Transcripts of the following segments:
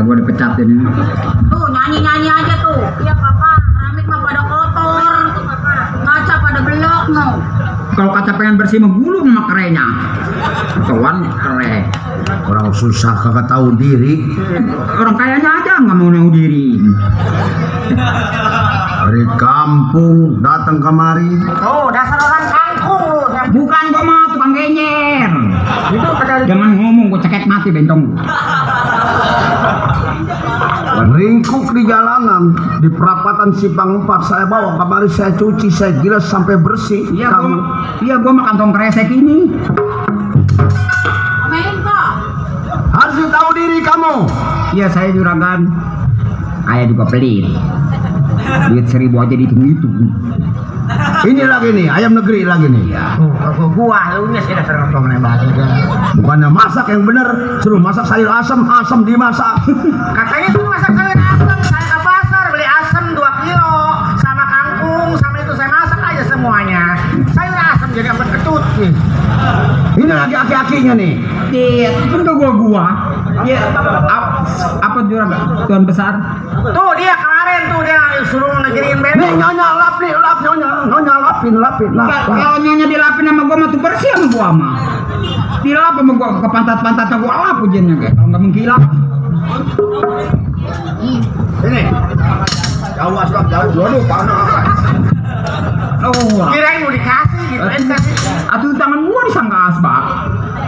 gua dipecat ini. Tuh nyanyi aja tuh. Iya papa, keramik mah pada kotor, kaca pada belok no. Kalau kaca pengen bersih mah gulung sama kerenya. Kawan kere. Orang susah kagak tahu diri. Orang kayanya aja nggak mau tahu diri. Dari kampung datang kemari. Oh dasar orang kampung. Bukan gua mah tukang genyer. Itu pada Jangan ngomong gua cekek mati bentong. Ringkuk di jalanan di perapatan Simpang 4 saya bawa kemari, saya cuci, saya gilas sampai bersih. Gua mah kantong kresek ini. main kok. Harus tahu diri kamu. Iya saya juragan. Ayah juga pelit. Duit 1000 aja dihitung-hitung. Ini lagi nih, ayam negeri lagi nih. Ya. Gua lu nya sih dasar ngomongnya bahasa. Bukannya masak yang bener, suruh masak sayur asam, asam dimasak. Katanya tuh masak sayur asam, saya ke pasar beli asam 2 kilo sama kangkung sama itu saya masak aja semuanya. Sayur asam jadi ambil ketut. Ini lagi aki-akinya nih. Iya, itu gua. Iya, apa juragan? Tuan besar. Tuh dia kemarin tuh dia suruh ngejadiin bebek. Nih nyonya lap nih, nyonya lapin. Kalau nyonya dilapin sama gua mah tuh bersih sama gua mah. Dilap sama gua ke pantat-pantatnya gua lap ujiannya kayak kalau nggak mengkilap. Ini. Jauh asbak, jauh. Waduh, panas. Oh, Kirain mau dikasih gitu kasih. atuh tangan gua disangka asbak.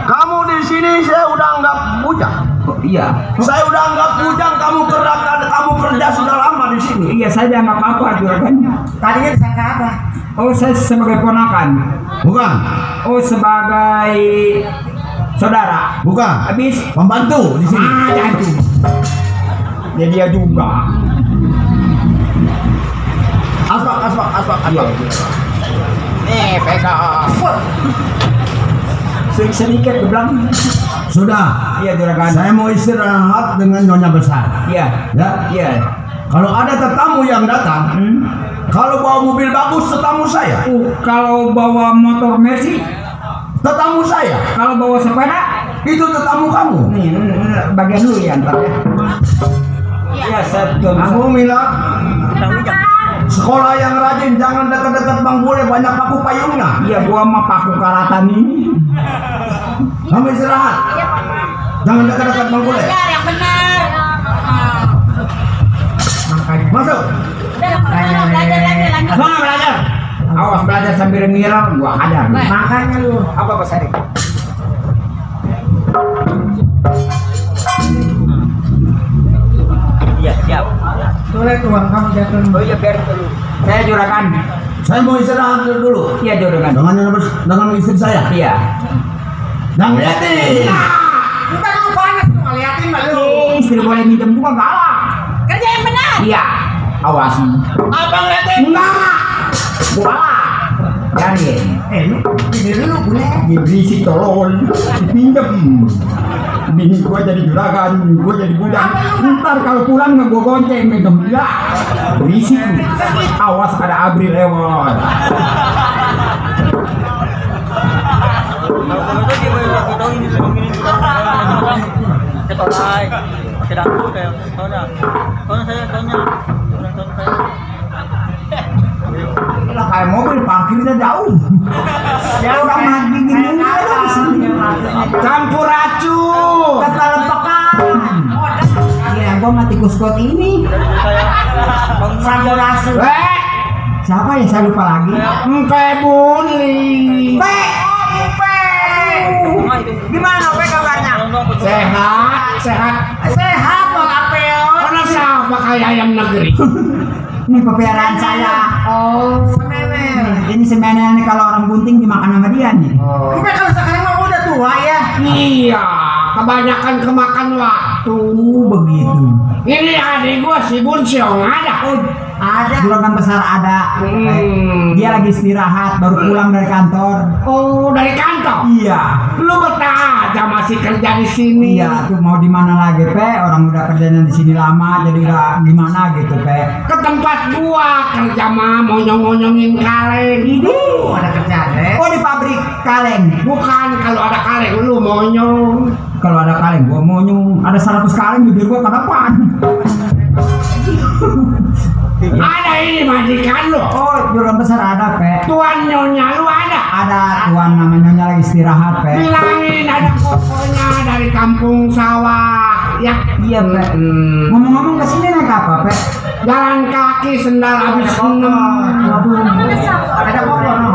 Kamu di sini saya udah anggap bujang. Oh, iya. Saya udah anggap bujang, kamu kerja sudah lama di sini. Iya, saya dianggap apa juragan? Tadinya disangka apa? Oh, saya sebagai ponakan. Bukan, Oh, sebagai saudara. bukan. Habis Pembantu di sini. jangan. Ya dia juga. Asbak. Pegang. Sedikit gue bilang. Sudah. Iya juragan. Saya mau istirahat dengan nyonya besar. Iya. Ya. Iya. Kalau ada tetamu yang datang, kalau bawa mobil bagus, tetamu saya. Kalau bawa motor Mercy, Tetamu saya. kalau bawa sepeda, Itu tetamu kamu. nih bagian dulu ya ntar ya. Iya, saya Kamu Mila, sekolah yang rajin, jangan dekat-dekat Bang Bule, banyak paku payungnya. Iya, gua mah paku karatan ini. Kamu istirahat. Jangan dekat-dekat Bang Bule. Yang benar. Masuk. Belajar lagi. Semangat belajar. Awas belajar sambil ngiler, gua hajar. Makanya lu. Apa Pak Sari? Iya, siap. Boleh tuang kamu jatuh. Oh iya, biarin dulu. Saya juragan. Saya mau istirahat dulu. Iya, juragan. Dengan istri saya. Iya. Jangan liatin. Entar lu panas tuh ngeliatin mah lu. Istri boleh minjem juga galak. Kerja yang benar. Iya. Awas. Abang ngeliatin. Enggak. Galak. Biarin. Lu diri lu boleh. Dia berisik tolol. Dipinjem. Bini gua jadi juragan, gua jadi budak. Ntar kalau pulang nggak gua gonceng minjem dia. Berisik. Awas ada abri lewat. Kayak mobil parkirnya jauh. Jauh banget gini. Campur racun. Ketelempekan. Iya, gua mati kuskot ini. Campur racun. Siapa ya, saya lupa lagi. Engke Buli. Gimana Pe kabarnya? Sehat. Sehat Bang Apel. Karena siapa kayak ayam negeri. Ini peliharaan saya. Oh, semene. Ini semena nih kalau orang bunting dimakan sama dia nih. Tapi kalau sekarang mah udah tua ya. Iya, kebanyakan kemakan waktu begitu. Ini adik gua si Bunsiong ada. Juragan besar ada. Dia lagi istirahat, baru pulang dari kantor. Oh, dari kantor? Iya. Lu betah aja masih kerja di sini. Iya, tuh mau di mana lagi, Pe? Orang udah kerjanya di sini lama, jadi udah gimana gitu, Pe? Ke tempat gua kerja mah monyong-monyongin kaleng. Ada kerjaan, Oh, di pabrik kaleng. Bukan, kalau ada kaleng lu monyong. Kalau ada kaleng, gua mau nyung. Ada 100 kaleng, bibir gua kadapan. Ada ini majikan lu. Oh, juragan besar ada, Pe. Tuan nyonya lu ada. Ada tuan namanya nyonya lagi istirahat, Pe. Bilangin ada kokonya dari kampung sawah. Ya. Iya, Pe. Ngomong-ngomong kesini naik apa, Pe? Jalan kaki sendal habis 6. Waduh. Ada koko no.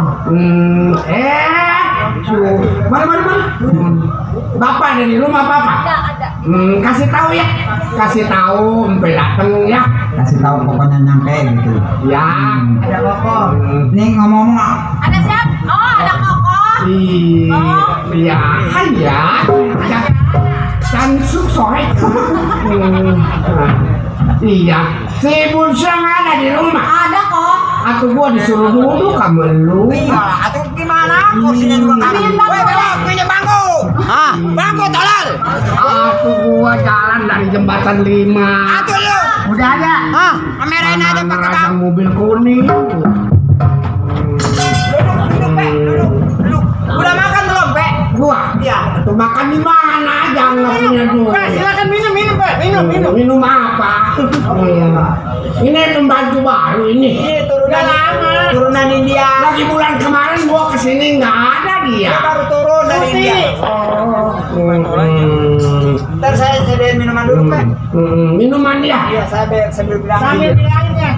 Mana? Bapak dari rumah Bapak. Kasih tahu ya. Kasih tahu, sampai dateng ya. Kasih tahu pokoknya nyampe gitu. Ya. Ada koko. Nih ngomong-ngomong, Ada siapa? Oh, ada Koko. Iya. Dan sukses. Iya. Si Bunsang ada di rumah. Ada kok. Atau gua disuruh duduk sama lu. Iya, atau gimana? Kursinya juga kan. Punya bangku. Ah, bangku tolol. Atuh gua jalan dari jembatan 5. Atuh lu. Udah ada. Ah, kamerain aja pakai bangku. Yang mobil kuning. Duduk. Udah makan belum, Pe? Gua. Iya. Tuh makan di mana aja nggak punya duit. Silakan minum, Pe. Minum apa? Ini pembantu baru ini. Udah lama. Turunan India. Lagi bulan kemarin gua kesini nggak ada dia. Baru turun dari India. Ntar saya sediain minuman dulu, Pe. Minuman dia. Iya, saya sambil bilang. Sambil bilangnya.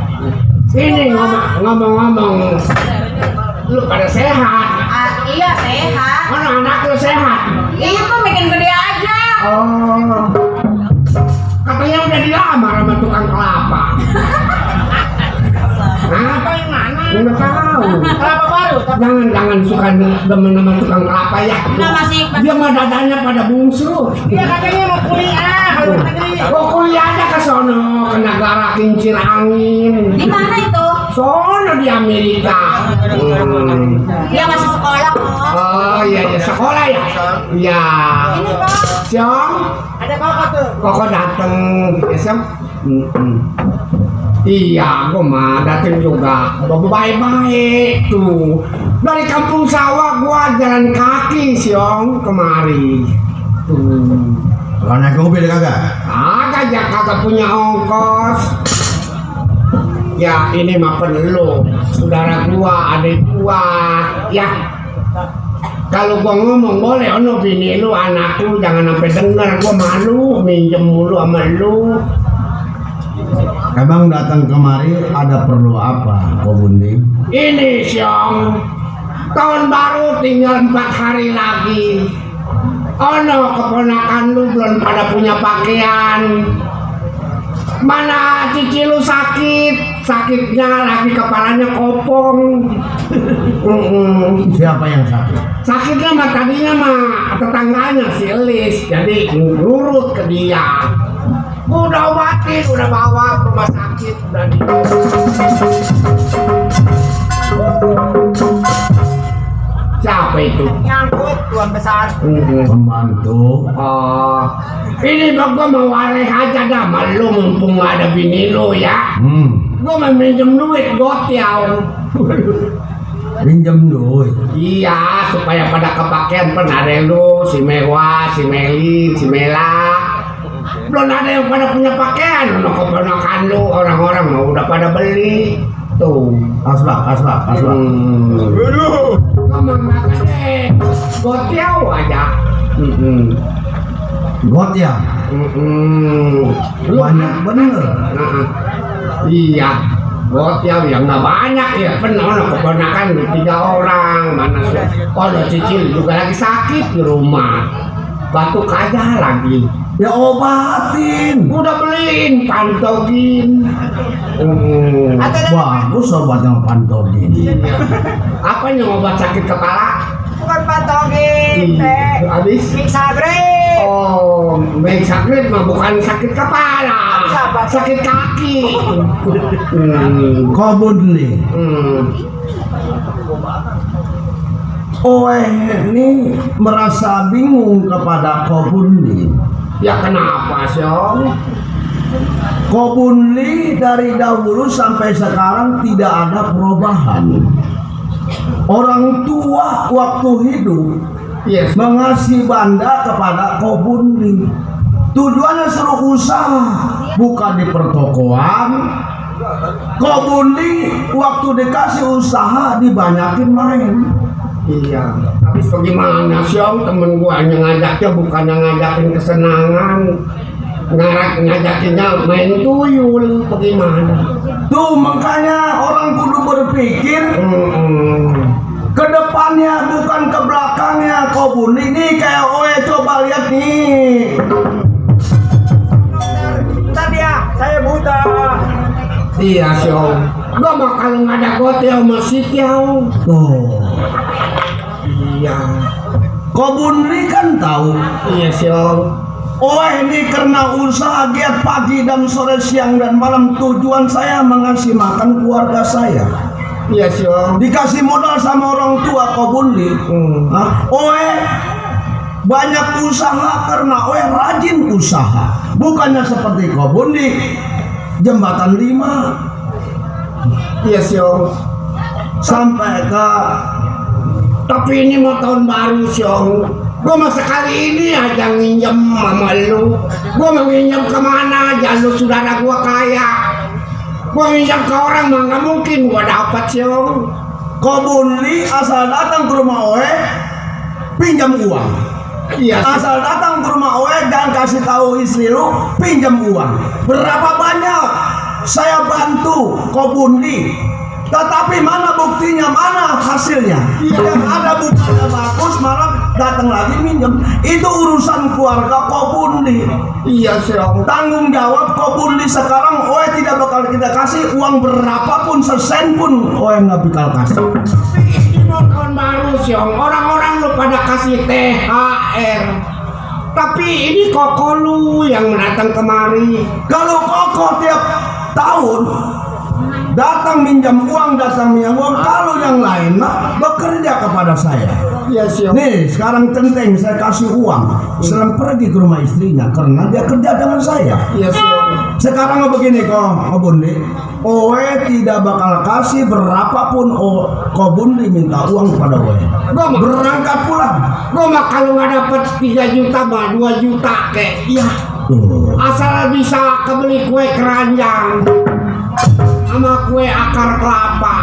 Ini ngomong-ngomong, lu pada sehat? Iya sehat. Mana anak lu sehat? Iya kok bikin gede aja. Oh, katanya udah dilamar sama tukang kelapa. Apa yang mana? Nggak tahu. Kelapa baru. Jangan suka demen sama tukang kelapa ya. Nah, masih Dia mah dadanya pada bungsu. Iya, katanya mau kuliah. Oh, kuliah aja ke sono, ke negara kincir angin. di mana itu? Sono di Amerika. Dia masih sekolah kok. Oh iya, sekolah ya? Iya. Ini kok. Siang, Ada koko tuh. kok dateng besok? Iya, gua mah dateng juga. Gua baik-baik tuh. Dari kampung sawah gua jalan kaki siang kemari. Tuh. Kalau naik mobil kagak? Kagak punya ongkos. Ya ini mah perlu. Saudara gua, adik gua, ya. Kalau gua ngomong boleh, ono bini lu, anakku jangan sampai denger. Gua malu minjem mulu sama lu. Emang datang kemari ada perlu apa, Ko Bunding? Ini siang tahun baru tinggal 4 hari lagi. Ono keponakan lu belum pada punya pakaian. Mana cici lu sakitnya lagi kepalanya kopong. Siapa yang sakit? Sakitnya mah tadinya mah tetangganya si Elis, jadi ngurut ke dia. Udah obatin, udah bawa ke rumah sakit, udah di. Siapa itu? Nyangkut tuan besar. Pembantu. Oh, ini gua mau wareh aja dah, malu mumpung ada bini lu ya. Gua mau minjem duit gotiau. Pinjam duit. Iya, supaya pada kepakean pernah ada lu, si Mewah, si Meli, si Mela. Belum ada yang pada punya pakaian, no keponakan lu, orang-orang mau udah pada beli. Tuh. Asbak. Ngomong deh, gotiau aja. Got ya? Lu Banyak bener. Iya, gotiau ya nggak banyak ya, penuh keponakan 3 orang, mana sih? Oh, cicil juga lagi sakit di rumah, batuk aja lagi. Ya obatin. Udah beliin pantogin. Bagus obatnya pantogin. Apa yang obat sakit kepala? Bukan pantogin, Pe. Habis Mixagreen. Oh, main sakit mah bukan sakit kepala, sakit kaki. Kobunli. Oe ini merasa bingung kepada Kobunli. Ya kenapa sih? Kobunli dari dahulu sampai sekarang tidak ada perubahan. Orang tua waktu hidup Yes. mengasih banda kepada Kobunli. Tujuannya suruh usaha, bukan di pertokoan. Kobunli waktu dikasih usaha dibanyakin main. Iya. Habis bagaimana sih temen gua yang ngajaknya bukan yang ngajakin kesenangan, ngajakinnya main tuyul, bagaimana? Tuh makanya orang kudu berpikir ke depannya bukan ke belakangnya. Kobunli nih kayak Oe, coba lihat nih. Tadi ya, saya buta. Iya sih. Gua mah kalau nggak ada gotel masih tiaw. Tuh. Iya. Kobunli kan tahu. Iya sih. Oe ini karena usaha giat pagi dan sore siang dan malam, tujuan saya mengasih makan keluarga saya. Iya sih. Dikasih modal sama orang tua Kobunli. Oe banyak usaha karena Oe rajin usaha. Bukannya seperti Kobunli jembatan 5. Iya sih. Sampai ke Tapi ini mau tahun baru sih. Gua mah sekali ini aja nginjem sama lu. Gua mau nginjem kemana aja, lu saudara gua kaya. Gua nginjem ke orang mah nggak mungkin gua dapat sih. Kobunli asal datang ke rumah Oe pinjam uang. Iya sih. Asal datang ke rumah Oe dan kasih tahu istri lu pinjam uang. Berapa banyak saya bantu Kobunli, tetapi mana buktinya, mana hasilnya? Yang ada buktinya bagus malah datang lagi minjem. Itu urusan keluarga Kobunli. Iya sih. Tanggung jawab Kobunli sekarang. Oe tidak bakal kita kasih uang berapapun, sesen pun Oe nggak bakal kasih. Ini mau tahun baru sih. Orang-orang lu pada kasih THR. Tapi ini koko lu yang datang kemari. Kalau Koko tiap tahun datang minjam uang, kalau yang lain mah bekerja kepada saya. Iya sih. Nih sekarang Tenteng saya kasih uang, serang pergi ke rumah istrinya karena dia kerja dengan saya. Iya sih. Sekarang begini Kobunli, Oe tidak bakal kasih berapapun Kobunli minta uang kepada Oe. Gua mah Berangkat pulang. Gua mah kalau nggak dapet 3 juta mah 2 juta kek. Iya. Tuh. Asal bisa kebeli kue keranjang sama kue akar kelapa.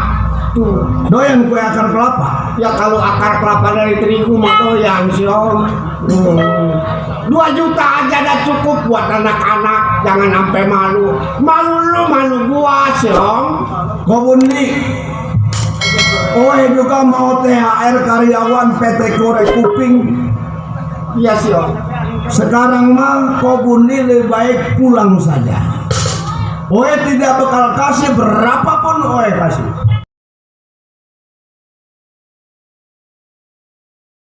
Tuh. Doyan kue akar kelapa. Ya kalau akar kelapa dari terigu mah doyan sih om. 2 juta aja dah cukup buat anak-anak. Jangan sampai malu. Malu lu, malu gua sih om. Kobunli, Oe juga mau THR karyawan PT Korek Kuping. Iya sih om. Sekarang mah Kobunli lebih baik pulang saja. Oe tidak bakal kasih berapapun Oe kasih.